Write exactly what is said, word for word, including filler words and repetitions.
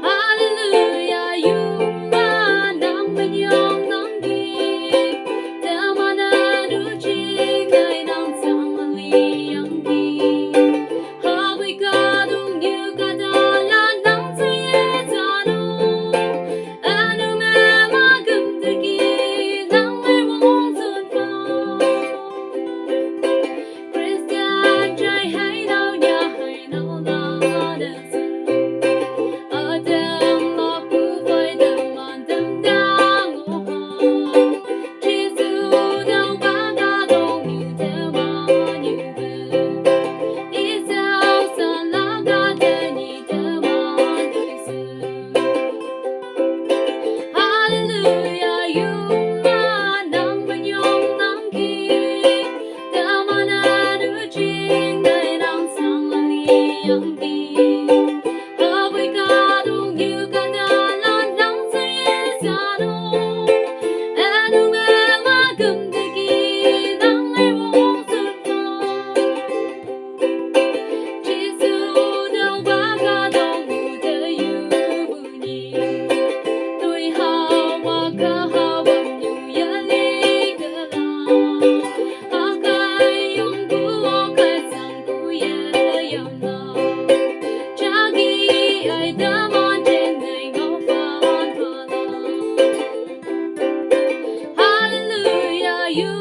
Hallelujah, you are nang menyong nang di. Temana du jing ngai nang sang mali yang di. Habui ka dung yu ka da la nang tse ye za no. Anu me ma gum de gi nang me wong zun fa. Christian jai hai nau nya hai nau la de. Hallelujah, you are nang menyong nang ki. Temana du jing ngai nang sang mali yang di. Habui ka dung yu ka da la nang tse ye za no. Anu me ma gum de gi nang ai wong zun fa. Jesu dau ba ga dong mu de yu bu ni. Tui ha wa ka ha wa mu ya li ka la. Ha kai yong bu wa kai sang bu ye yong la. Cha gi ai da man jen nai ngau fan ha la. Hallelujah, you